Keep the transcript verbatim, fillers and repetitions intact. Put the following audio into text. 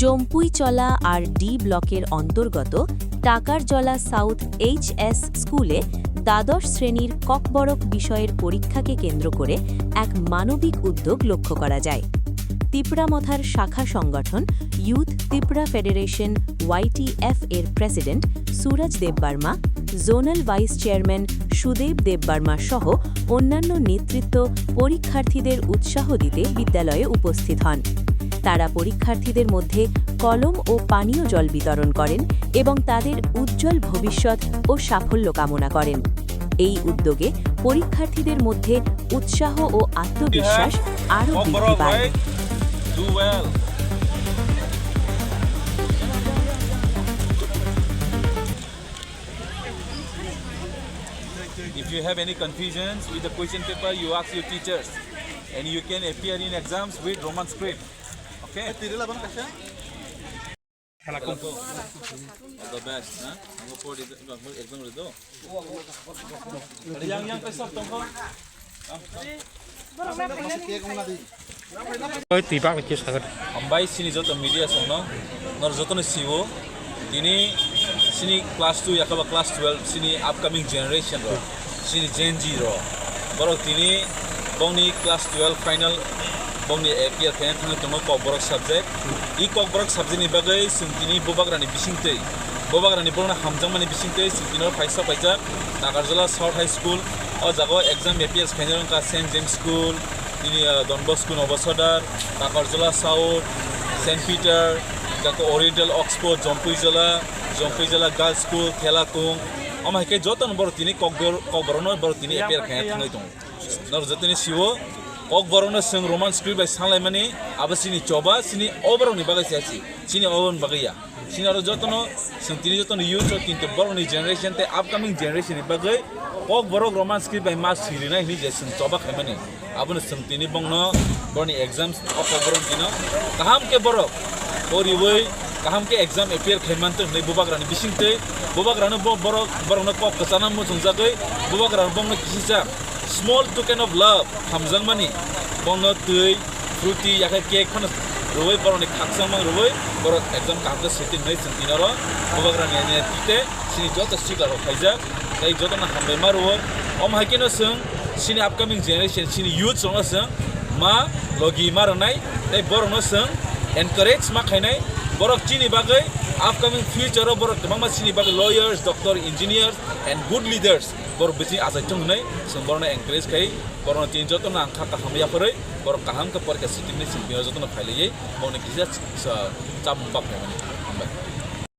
জম্পুইচলা আর ডি ব্লকের অন্তর্গত টাকারজলা সাউথ এইচএস স্কুলে দ্বাদশ শ্রেণীর ককবরক বিষয়ের পরীক্ষাকে কেন্দ্র করে এক মানবিক উদ্যোগ লক্ষ্য করা যায়। তিপ্রামথার শাখা সংগঠন ইউথ তিপ্রা ফেডারেশন, ওয়াইটিএফ, এর president Suraj Debbarma, zonal vice chairman Sudeb Debbarma সহ অন্যান্য নেতৃত্ব পরীক্ষার্থীদের উৎসাহ দিতে বিদ্যালয়ে উপস্থিত হন। তারা পরীক্ষার্থীদের মধ্যে কলম ও পানীয় জল বিতরণ করেন এবং তাদের উজ্জ্বল ভবিষ্যৎ ও সাফল্য কামনা করেন। এই উদ্যোগে পরীক্ষার্থীদের মধ্যে উৎসাহ ও আত্মবিশ্বাস আরও বৃদ্ধি পায়। Do well. If you have any confusions with the question paper, you ask your teachers, and you can appear in exams with Roman script. Okay? All the best, ha? Ang po di exam redo. Yang yang pesok tongko. Oi, twi bak ni kisa. Hambai sini joto media songno, nor joto ni siwo, tini sini class two yakaba class twelve sini upcoming generation ro, sini Gen Z ro, borok tini bongni class twelve final bongni appear khaina thangwi tongo Kokborok subject. I Kokborok subject ni bagwi chwng tini bubagrani bisingtwi, bubagrani borokno hamjakmani bisingtwi chwng tini oro phaisa paijak Nagarjala South High School. O jaga o exam appear khaina wngkha Saint James School, tini, ah, Don Bosco Nobosadar, Nagarjala South, Saint Peter, jaga Oriental Oxford, Jompuijala, Jompuijala Girls School, Thelakung. Omo hai khe jotono borok tini Kokbor-, Kokborokno borok tini appear khaina thangwi tongo. Norok jotoni siwo, Kokborokno chwng Roman script bai sanlaimani, abo chini choba, chini oborokni bagwi se asi, chini oborokni bagwi ya. Chini oro jotono, chwng tini jotono youth o kintu borokni generation tei upcoming generation ni bagwi Kokborok Roman script bai ma sirinai hwnwi je chwng choba khaimani. Abono chwng tini bongno borokni exams o Kokborok dino kaham khe borok poriwi kaham khe exam appear khaimanthok hwnwi bubagrani bisingtwi bubagrano bo-, borok, borokno kok kwchana muchungjagwi bubagrano bongno kisisa small token of love hamjakmani, bongno twi, fruity, yakhe cake phano rwui borokni khakchangma rwui borok ekdam kaham khe sitting hwnwi chwng tini oro bubagrani ani tite chini joto sticker rok khaijak tei jotono hambai ma rwo. Omo hai kheno chwng chini upcoming generation, chini youth rokno chwng ma logi ma rwnai tei borokno chwng encourage ma khainai. Borok chini bagwi upcoming future o borok kwbangma chini bagwi lawyers, doctor, engineers and good leaders borok bisi achai thung hwnwi chwng borokno encourage khai, borokno tini jotono ang kha kaham yapharwi borok kaham khe porikha sitting ni simi jotono phailaiwi borokni kisa chamung bak khaimani. Hambai.